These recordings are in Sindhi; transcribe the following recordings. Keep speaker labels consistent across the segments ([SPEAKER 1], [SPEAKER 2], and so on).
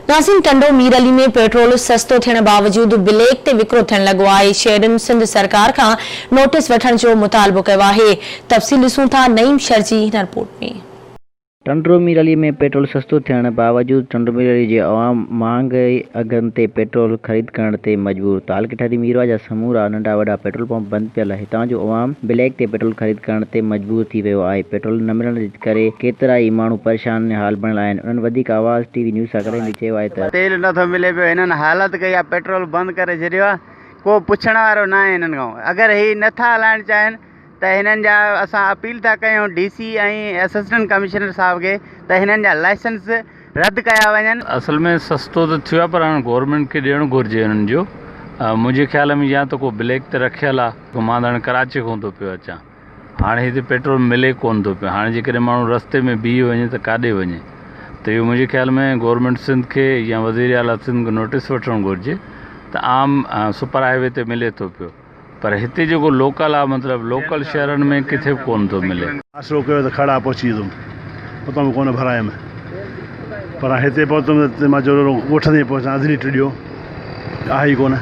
[SPEAKER 1] ناظرين ٽنڊو مير علي ۾ پيٽرول سستو ٿيڻ باوجود بليڪ تي وڪرو ٿيڻ لڳو آهي، شهرين سنڌ سرڪار کان نوٽيس وٺڻ جو مطالبو ڪيو آهي، تفصيل ڏسون ٿا نعيم شر جي هن رپورٽ ۾.
[SPEAKER 2] ٽنڊو مير علي ۾ پيٽرول سستو ٿيڻ باوجود ٽنڊو مير علي جي عوام مهانگي اگهن تي پيٽرول خريد ڪرڻ تي مجبور، تعلقي ٺري ميرواهه جا سمورا ننڍا وڏا پيٽرول پمپ بند پيل، هتان جو عوام بليڪ تي پيٽرول خريد ڪرڻ تي مجبور ٿي ويو آهي، پيٽرول نه ملڻ جي ڪري ڪيترائي ماڻهو پريشان حال بڻيل آهن، انهن وڌيڪ آواز ٽي وي نيوز سان ڳالهائيندي چيو آهي ته.
[SPEAKER 3] تيل نه ٿو ملي پيو هنن حالت ڪئي آهي پيٽرول بند ڪري ڇڏيو آهي ڪو پڇڻ وارو ناهي هنن کان اگر هي نه ٿا هلائڻ چاهين ته هنن جا اسان اپيل ٿا ڪيون ڊي سي ۽ اسسٽنٽ ڪمشنر صاحب کي ته هنن جا لائسنس رد ڪيا وڃن.
[SPEAKER 4] اصل ۾ سستو ته ٿيو آهي پر هاڻ گورنمينٽ کي ڏيڻ گهرجي هنن جو منهنجي خيال ۾ يا ته ڪو بليڪ تي رکيل آهي مان ته هاڻي ڪراچي کان ٿو پيو اچان هاڻي هتي پيٽرول ملي ڪونه ٿو پيو هاڻي جيڪڏهن ماڻهو رستي ۾ بيهي وڃي ته ڪاڏي وڃي ته اهو منهنجي خيال ۾ گورنمينٽ سنڌ کي يا وزير اعليٰ سنڌ کي نوٽيس وٺڻ گهرجي ته عام سپر هاء وي تي ملي ٿو پيو پر هتي جيڪو لوڪل آهي مطلب لوڪل شهرن ۾ ڪٿي به ڪونه ٿو ملي.
[SPEAKER 5] آسرو ڪيو ته کڙا پهچي ويندم اتان به ڪونه ڀرايم پر هاڻي هتي پهتم ته مان چيو ڳوٺ تائين پهچان اڌ ليٽر ڏيو آهي ئي ڪونه.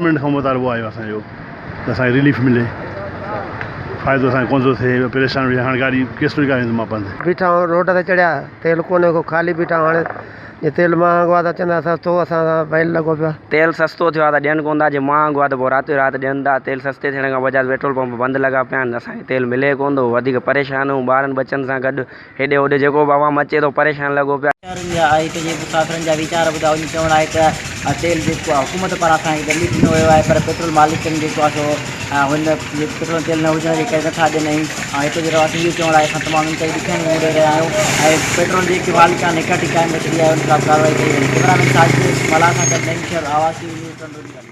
[SPEAKER 5] گورنمينٽ کان مطالبو آهي اسان جو ته اسان کي رليف ملي فائدو اسان کي ڪونه ٿو ٿئي پريشان ويٺا هاڻي گاڏي ڪيستائين ڪاهيندم مان پنڌ.
[SPEAKER 6] بيٺا آهيون روڊ تي چڙهيا تيل ڪونهي ڪو خالي بيٺا آهيون هاڻي جي تيل مهانگو آهي ته چوندا سستو اسان سان بيل لڳو پيو آهي.
[SPEAKER 7] تيل سستو ٿيو آهي ته ڏين ڪونه ٿا جي مهانگو آهي ته پوء رات جو رات ڏين ٿا تيل سستي ٿيڻ کان بجاء پيٽرول پمپ بند لڳا پيا آهن اسان کي تيل ملي ڪونه ٿو وڌيڪ پريشان آهيون ٻارن ٻچن سان گڏ هيڏي هوڏي جيڪو به عوام اچي ٿو پريشان لڳو پيو آهي.
[SPEAKER 8] شهرين جا ۽ هتي جي مسافرن جا ويچار ٻڌا ان جو چوڻ آهي ته تيل جيڪو آهي حڪومت پاران اسان کي رليف ڏنو ويو آهي پر پيٽرول مالڪن جيڪو آهي سو هن پيٽرول تيل نه هجڻ جي ڪري نٿا ڏين ۽ هتي جي رهواسين جو چوڻ آهي اسان تمام انتهائي ڏکيائين منهن ڏئي رهيا آهيون ۽ پيٽرول جيڪي مالڪان هڪ هٽي قائم رکي آهي ان خلاف ڪارروائي ڪئي وڃي ڪئميرا مين ساجد ملاح سان گڏ نئين شهر آواز ٽي وي نيوز ٽنڊو.